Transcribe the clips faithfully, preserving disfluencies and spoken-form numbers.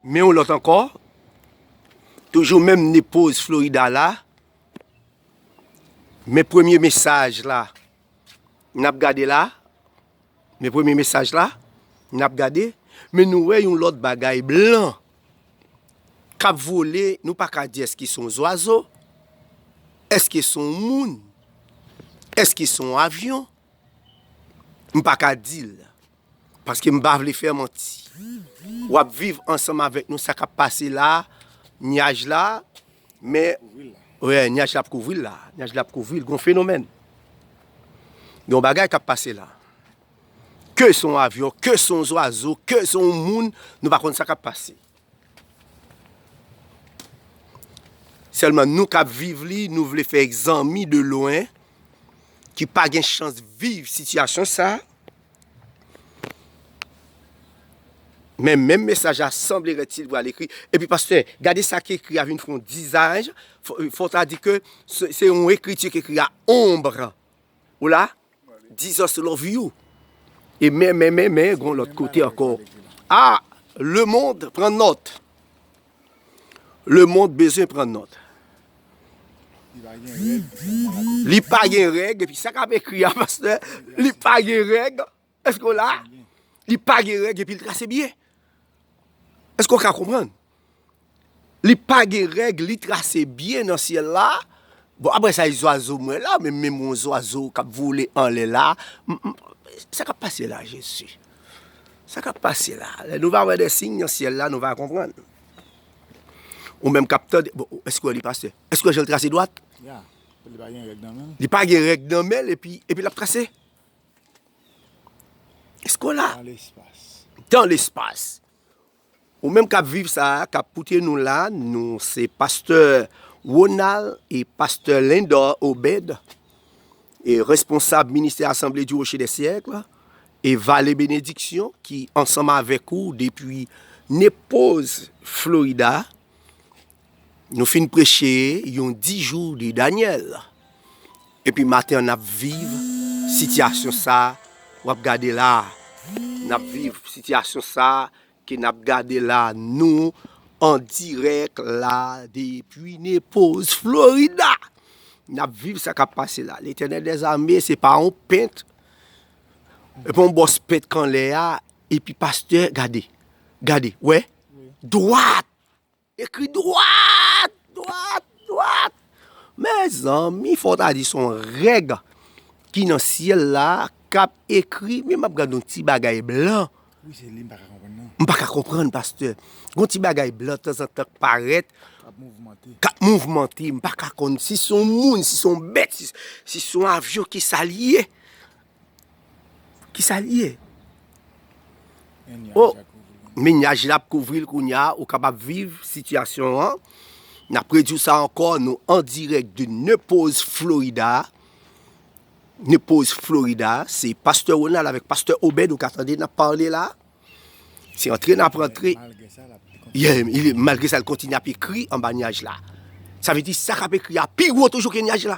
Men yon lòt ankò, toujou menm Naples, Florida la. Men premye mesaj la, n ap gade la. Men premye mesaj la, n ap gade. Men nou wè yon lòt bagay blan k ap vole, nou pa ka di èske se yon zwazo, èske se yon moun, èske se yon avyon, m pa ka di l. Paske m pa vle fè manti. W ap viv ansanm avèk nou sa k ap pase la, nyaj la, men, wè, nyaj la ap kouvri l la. Nyaj la ap kouvri l. Gon fenomèn. Gon bagay k ap pase la. Ke se yon avyon, ke se yon zwazo, ke se yon moun, nou pa konn sa k ap pase. Sèlman nou k ap viv li, nou vle fè zanmi de lwen ki pa gen chans viv sitiyasyon sa. Men menm mesaj la sanble rèd si l pral ekri. Epi pastè, gade sa ki ekri a vin fè yon dizaj. Fò, fò ta di ke se, se yon ekriti ki ekri a ombre. Ou la? Jesus love you. E men, men, men, men, gon lòt kote ankò. Ah, le monde pran nòt. Le monde bezwen pran nòt. Li pa gen règ, epi sa k ap ekri a, pastè, li pa gen règ. Èske w la? Li pa gen règ, epi l trase byen. Èske w ka konprann? Li pa gen règ, li trase byen nan syèl la. Bon, apre sa, e zwazo m wè la, men menm yon zwazo k ap vole anlè la. M, m, sa k ap pase la, Jezi? Sa k ap pase la? Lè nou va wè de siy nan syèl la, nou va konprann. Ou menm k ap tande, bon, èske w wè li, pastè? Èske w wè jan l trase dwat? Ya, li pa gen règ nan men l. Li pa gen règ nan men l, epi, epi l ap trase. Èske w la? Dans l'espace. Dans l'espace. Ou menm k ap viv sa a, k ap koute nou la, nou se pastè Ronald e pastè Lindor Obed, e responsab ministè Assemblée du Rocher des Siècles e Vallée Bénédiction, ki ansanm avèk ou depi Naples, Florida. Nou fin preche yon dis jou de Danyèl. Epi maten an, n ap viv sitiyasyon sa a w ap gade la a. N ap viv sitiyasyon sa a ke n ap gade la a, nou an dirèk la depi Naples, Florida. N ap viv sa k ap pase la. Letènèl dèzame, se pa yon pent. E pa yon bòs pent k anlè a. Epi pastè, gade. Gade, wè. Dwat. Ekri dwat, dwat, dwat. Mezanmi, fò w ta di se yon règ ki nan syèl la k ap ekri, men m ap gade yon ti bagay blan. Wi, se li m pa ka konprann nan. M pa ka konprann, pastè. Gon ti bagay blan tanzantan k parèt, k ap mouvmante. K ap mouvmante. M pa ka konn si se yon moun, si se yon bèt, si, si se yon avyon, ki sa l ye. Ki sa l ye? Men nyaj la kouvri l. Oh, men nyaj la ap kouvri l kounye a, ou kapab viv sitiyasyon an. N ap redi w sa ankò, nou an dirèk de Naples, Florida. Naples, Florida, se pastè Ronald avèk pastè Obed, ou ka tande n ap pale la. Se antre n ap rantre. Malgre sa, l ap kontinye. Yeah, li, malgre sa, l kontinye ap ekri anba nyaj la. Sa vle di, sa k ap ekri a pi wo toujou ke nyaj la.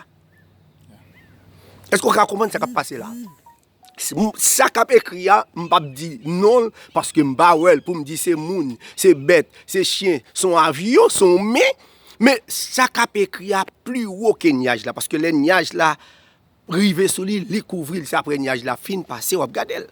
Èske w ka konprann sa k ap pase la? S-, m-, sa k ap ekri a, m p ap di non l, paske m pa wè l pou m di se moun, se bèt, se chen, se yon avyon, se yon men. Men sa k ap ekri a pi wo ke nyaj la, paske lè nyaj la rive sou li, li kouvri l, se apre nyaj la fin pase, w ap gade l.